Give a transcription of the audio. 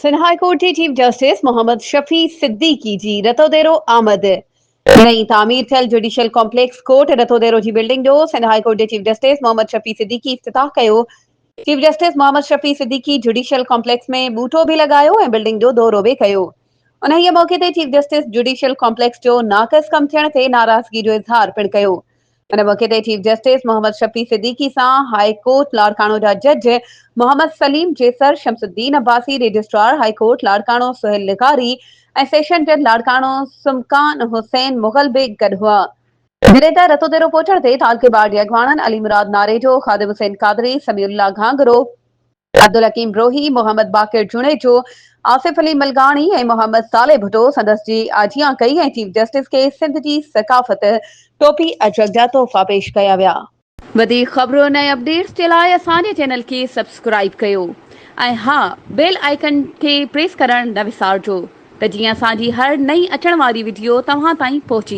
Sindh high court جي chief justice Muhammad Shafi Siddiqui جي رتوديرو آمد، نئين تعمير ٿيل جڊيشل ڪامپليڪس ڪورٽ رتوديرو جي بلڊنگ جو سنڌ هاء ڪورٽ جي چيف جسٽس محمد شفيع صديقي افتتاح ڪيو. Chief justice Muhammad Shafi Siddiqui judicial complex ۾ ٻوٽو به لڳايو ۽ بلڊنگ جو دورو به ڪيو. انهيء موقعي تي چيف جسٽس جڊيشل ڪامپليڪس جو ناقص ڪم ٿيڻ تي ناراضگي جو اظهار پڻ ڪيو. ان موقعي تي چيف جسٽس محمد شفيع صديقي سان هاء ڪورٽ لاڙڪاڻو جا جج Muhammad Saleem Jesar, Shamsuddin Abbasi, registrar high court Larkana Sohail لغاري ۽ سيشن جج لاڙڪاڻو سمڪان حسين مغل به گڏ هئا. جڏهن ته رتوديرو پهچڻ تي تعلقي بار جي اڳواڻن علي مراد ناريجو، خادم حسين قادري، سميع الله گهانگهرو، عبدالحڪيم بروهي، محمد باقر جوڻيجو، آصف علي ملغاڻي ۽ محمد صالح ڀٽو سندس جي آجيان ڪئي ۽ چيف جسٽس کي سنڌ جي ثقافت ٽوپي اجرڪ جا تحفا پيش ڪيا ويا. وڌيڪ خبرن ۽ اپڊيٽس جي لاء اسان جي چينل کي سبسڪرائيب ڪيو ۽ ها بيل آئيڪن کي پريس ڪرڻ نه وسارجو ته جيئن اسان جي هر نئين اچڻ واري وڊيو توهان تائين پهچي.